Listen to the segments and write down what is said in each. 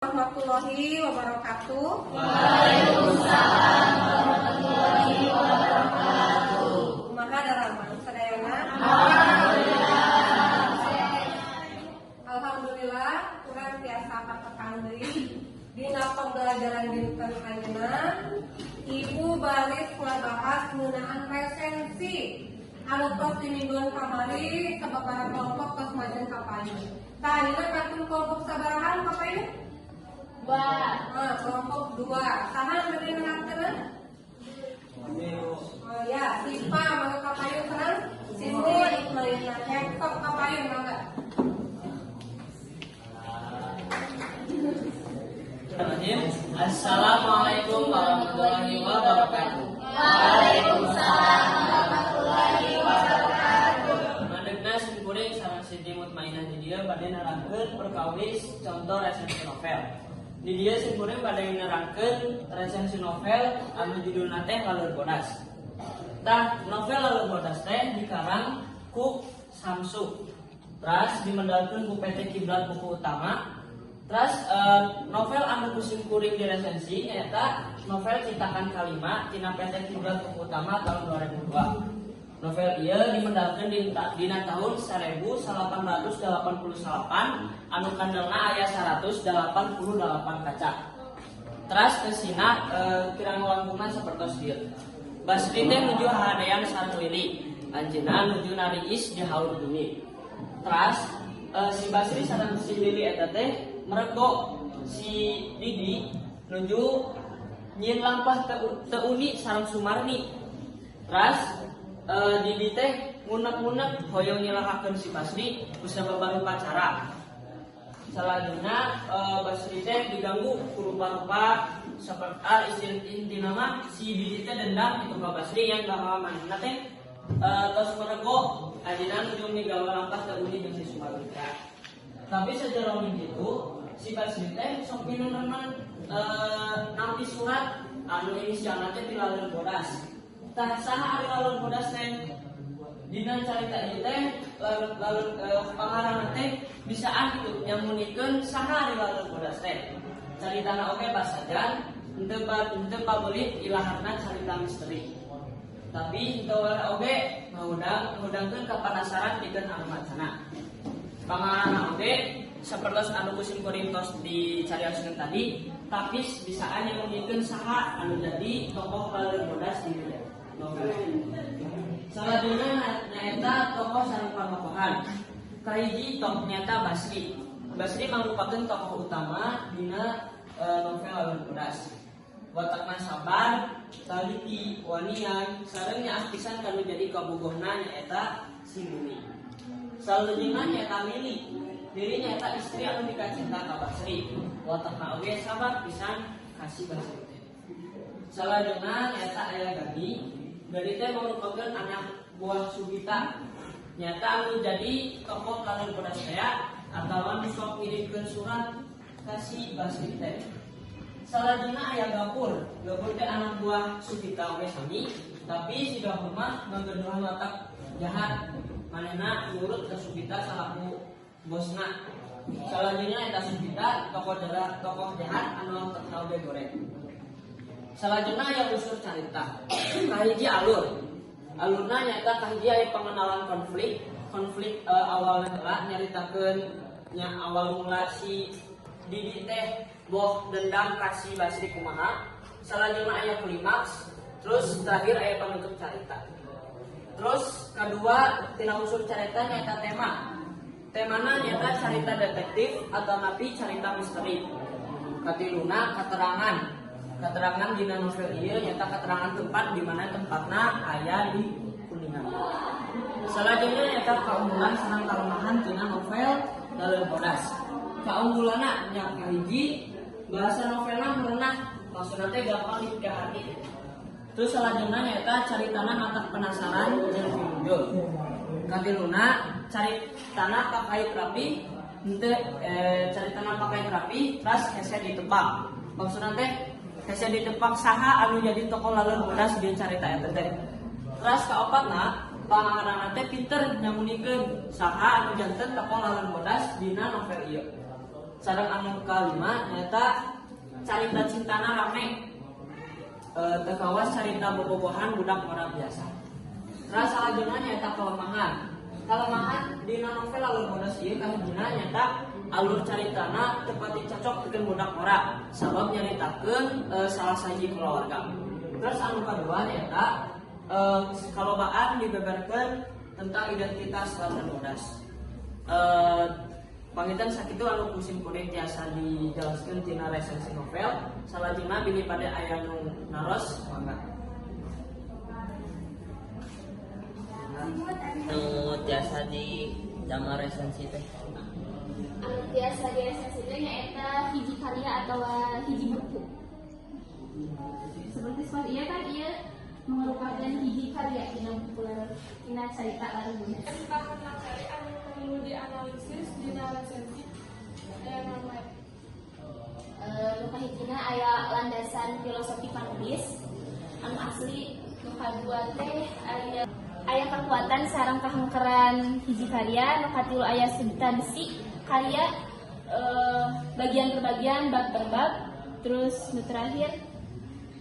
Warahmatullahi wabarakatuh. Waalaikumsalam warahmatullahi wabarakatuh. Kumaha daramang sadayana? Alhamdulillah, urang tiasa patepang deui dina pembelajaran dinten ayeuna. Ibu baris ngabahas ngeunaan resensi anu tos dimingguan kamari, sababaraha kelompok tos majeng ka payun. Tah, ayeuna kantun kelompok sabaraha ka payun? Dua. Nah, kelompok dua. Saha anu bade nerangkeun? Oh ya, Sipa mangga ka payun sareng si Mut lainna. Sok ka payun, mangga. Assalamualaikum warahmatullahi wabarakatuh. Waalaikumsalam warahmatullahi wabarakatuh. Mandegna simkuring sareng Siti Mutmainah di dieu bade nerangkeun perkawis contoh resensi novel. Di dieu simkuring bade nerangkeun resensi novel anu judulna teh Laleur Bodas. Tah, novel Laleur Bodas teh dikarang ku Samsu. Teras dimedalkeun ku PT Kiblat Buku Utama. Terus novel anu ku simkuring diresensi nyaeta novel citakan kalima tina PT Kiblat Buku Utama tahun 2002. Novel ieu dimedalkeun dina tahun 1888 anu kandelna aya 188 kaca. Teras eusina kirang langkungna sapertos ieu. Basri teh nuju hahadean sareng Lili. Anjeunna nuju nariis di haur bumi. Teras si Basri sareng si Lili eta teh merego si Didi nuju nyieun lampah teu uni sareng Sumarni. Teras Didi teh ngunek-ngunek hoyong nyilakakeun si Basri ku sabab cara. Salajengna Basri teh diganggu ku rupa-rupa seperti istilah intina mah si Didi teh dendam itu ka Basri yang bahwa manehna teh tos merego anjeunna nuju migawe lampah teu uni jeung si Sumarni. Tapi sejarah itu si Basri teh sok minum nampi surat anu inisialna teh ti Laleur Bodas. Tah, saha ari Laleur Bodas teh? Dina carita ieu teh lalu pangarangna teh bisaan gitu nyamunikeun saha ari Laleur Bodas teh. Caritana oge basajan, henteu pabelit ilaharna carita misteri. Tapi henteu oge ngahudangkeun kapanasaran pikeun anu macana. Pangarangna oge sapertos anu ku simkuring tos dicarioskeun tadi, tapi bisaan nyamunikeun saha anu jadi tokoh Laleur Bodas di novel. Salajengna nyaeta tokoh sareng panokohan. Kahiji tokoh nyaeta Basri. Basri mangrupakeun tokoh utama dina novel Laleur Bodas. Watakna sabar, taliti, wanian, sareng nyaah pisan kanu jadi kabogohna, nyaeta si Bumi. Salajengna nyaeta Lili. Lili nyaeta istri anu mikacinta ka Basri. Watakna oge sabar pisan ka si Basri teh. Salajengna nyaeta aya Gani. Gani teh merupakan anak buah Sugita. Nyaeta anu jadi tokoh Laleur Bodas teh atawa nu sok ngirimkeun surat ka si Basri teh. Salajengna aya Gapur. Gapur teh anak buah Sugita oge sami, tapi si Gapur mah ngagaduhan watak jahat. Manehna nurut ke Sugita salaku bosna. Salajengna eta Sugita, tokoh jahat anu watakna oge goreng. Salajengna aya unsur carita. Kahiji, alur. Alurna nyaeta kahiji aya pengenalan konflik, konflik awalna heula nyaritakeun nya awal mula si Didi teh boh dendam ka si Basri kumaha. Salajengna aya klimaks, terus terakhir aya penutup carita. Terus kedua tina unsur carita nyaeta tema. Temana nyaeta carita detektif atau napi carita misteri. Katiluna, keterangan. Keterangan dina novel ieu nyaeta keterangan tempat, di mana tempatna aya di Kuningan. Salajengna nyaeta kaunggulan sareng kalemahan tina novel Laleur Bodas. Kaunggulanna nya kahiji, bahasa novelna merenah, maksudna teh gampang dipikahati. Terus salajengna nyaeta caritana matak penasaran jeung pinunjul. Katiluna, caritana pakait rapi, henteu caritana pakait rapi, teras hese ditepak. Maksudna teh hese ditepak saha anu jadi tokoh Laleur Bodas di carita eta teh. Teras kaopatna, pangarangna teh pinter nyamunikeun saha anu janten tokoh Laleur Bodas dina novel ieu. Sareng anu kalima nyaeta carita cintana rame, teu kawas carita bobogohan budak ngora biasa. Terus salajengna nyaeta kelemahan. Kelemahan dina novel Laleur Bodas ieu kahijina nyaeta alur caritana teu pati cocok pikeun budak ngora sabab nyaritakeun salah sahiji keluarga. Terus anu kadua nyaeta kalobaan dibeberkeun tentang identitas Laleur Bodas. Panginten sakitu anu ku sim kuring tiasa dijelaskeun tina resensi novel. Salajengna bilih bade aya nu naros, mangga. Nu tiasa di damel resensi teh? Anu tiasa di resensi teh nyaeta hiji karya atau hiji buku. Seperti seperti iya kan, iya merupakan hiji karya dina buku dina carita Laleur Bodas. Bahan materi anu perlu dianalisis dina resensi aya naon wae? Nu kahijina aya landasan filosofi panulis anu asli. Nu kadua teh aya kekuatan sareng kahengkeran hiji karya. Nu katilu aya substansi karya, bagian per bagian, bab per bab. Terus nu terakhir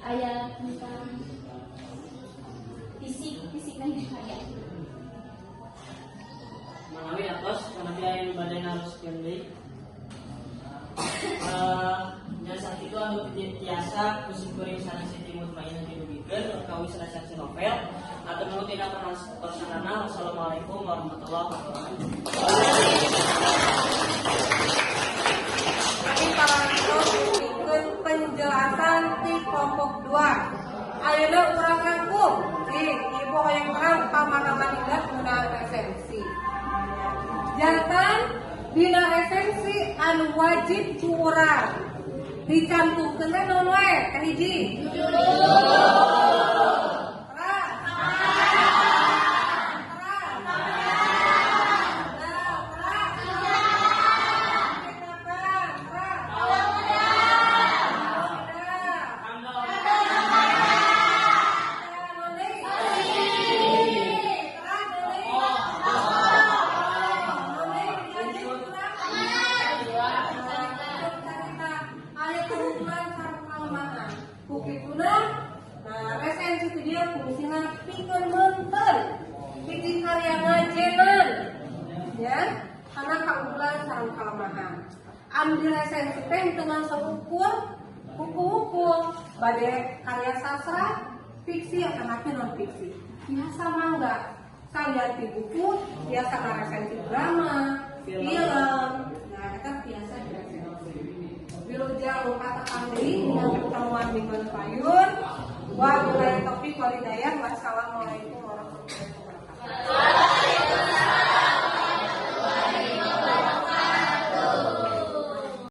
aya tentang fisik fisik hiji karya. Manawi atos, manawi aya nu bade naroskeun deui. Nya sakitu anu tiasa ku simkuring sareng Siti Mutmainah didugikeun perkawis resensi novel. Hatur nuhun tina perhatosanana. Wassalamualaikum warahmatullahi wabarakatuh. Ini parantos pikeun penjelasan ti kelompok 2. Ayeuna urang rangkum. Di ibu hoyong terang pamahaman indah ngeunaan resensi. Janten dina resensi anu wajib ku urang dicantumkeun teh naon wae? Kahiji. Terang. Terang. Terang. Terang. Terang. Terang. Aya keunggulan sareng kalemahan. Ku kituna, nah, resensi itu dia fungsina pikeun meunteun hiji karya ngajenan ya karena keunggulan sareng kalemahan. Anu diresensi teh teu ngan saukur buku-buku, bade karya sastra, fiksi atau non fiksi. Biasa mangga saya di buku, biasa ngaresensi drama, film. Nah, eta biasa diresensi. Wilujeng patepang deui dina pertemuan minggu payun. Wabillahi taufik walhidayah. Wassalamualaikum warahmatullahi wabarakatuh.